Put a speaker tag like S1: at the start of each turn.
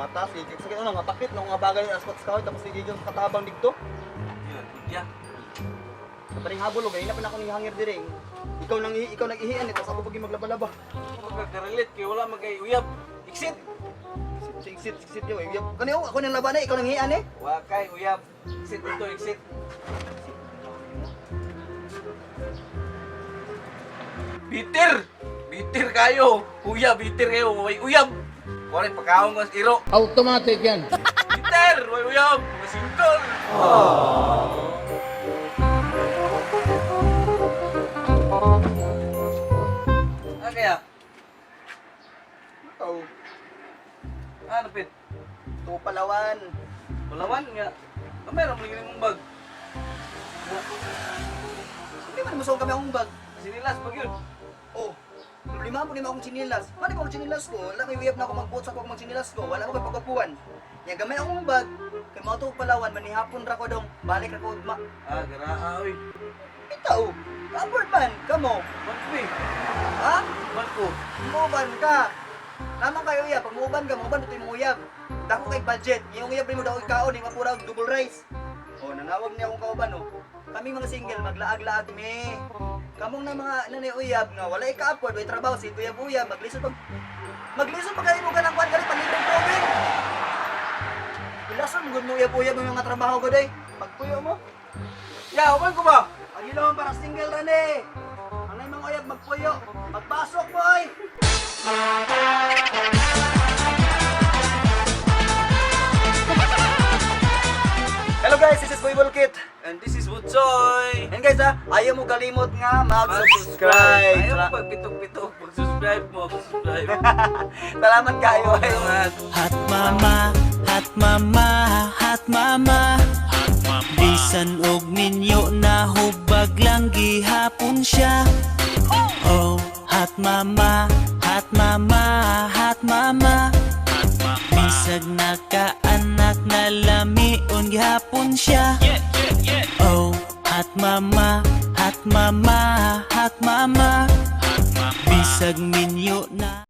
S1: Mata, sige. Sakit ano, nga pakit, no, nga bagay, aspat sa kahoy, tapos sige yung katabang dito.
S2: Yun, kudya.
S1: Kaparing habol, oh, ganyan na pa na ako ni hangir dire. Ikaw nang ikaw nag-ihian eh, tapos ako pag maglabalaba.
S2: Pagka-relate kay wala magay uyab. Exit.
S1: Sit, sit, sit, yo, eh. Kani oh, ako nang laban eh, ikaw nang ihian eh.
S2: Wa kay uyab. Exit dito, exit. Bitter! Bitter kayo! Kuya, bitter kayo. Way uyab! Wala pagkaon ko sa iro.
S3: Automatic yan.
S2: Bitter! Way uyab! Masingkol! Ah, kaya?
S1: Ikaw,
S2: Ano, Pit?
S1: to Palawan.
S2: Palawan nga. Ah, meron mo mong bag.
S1: Hindi man musuong kami akong bag.
S2: Sinilas pag yun.
S1: Oh, problema po nimo akong chinilas. Paano ko ang chinilas ko? Wala may uyab na ako magbuot sa akong chinilas ko. Wala ko kay pagapuan. Nya gamay akong bag. Kay mao to Palawan manihapon ra ko dong. Balik ra ko ugma.
S2: Ah, garaa, oy.
S1: Bitaw. Kabord man, kamo.
S2: Bangko eh.
S1: Ha?
S2: Bangko.
S1: Muuban ka. Lamang kayo uyab, pag muuban ka, muuban ito yung uyab. Dako kay budget. Yung uyab rin mo dako kaon, yung mapura og double rice. Oh, nanawag niya akong kauban oh. Kami mga single maglaag-laag mi. Kamong na mga nanay uyab nga wala ika-afford, way trabaho si uyab-uyab, maglisod pag maglisod pag kayo mo kanang kwan kali palibreng tubig. Ilason mo gud mo uyab-uyab ang mga trabaho ko day. Pagpuyo mo.
S2: Ya, uban ko ba?
S1: Pagilom para single ra ni. Ang nay mga uyab magpuyo. Magpasok mo ay. Hello guys, this is Boy Bulkit.
S2: And this is Butsoy.
S1: And guys ha, ayaw mo kalimot nga mag-subscribe.
S2: Ayaw mo pagpitok-pitok. Pag-subscribe mo, mag-subscribe.
S1: Salamat kayo.
S2: Salamat.
S4: Hot mama, hot mama, hot mama. Bisan og minyo na hubag lang gihapon siya. Oh, hot mama, hot mama, hot mama. Bisag nakaanak na lamion gihapon siya. Oh, hot mama, hot mama, hot mama. Bisag minyo na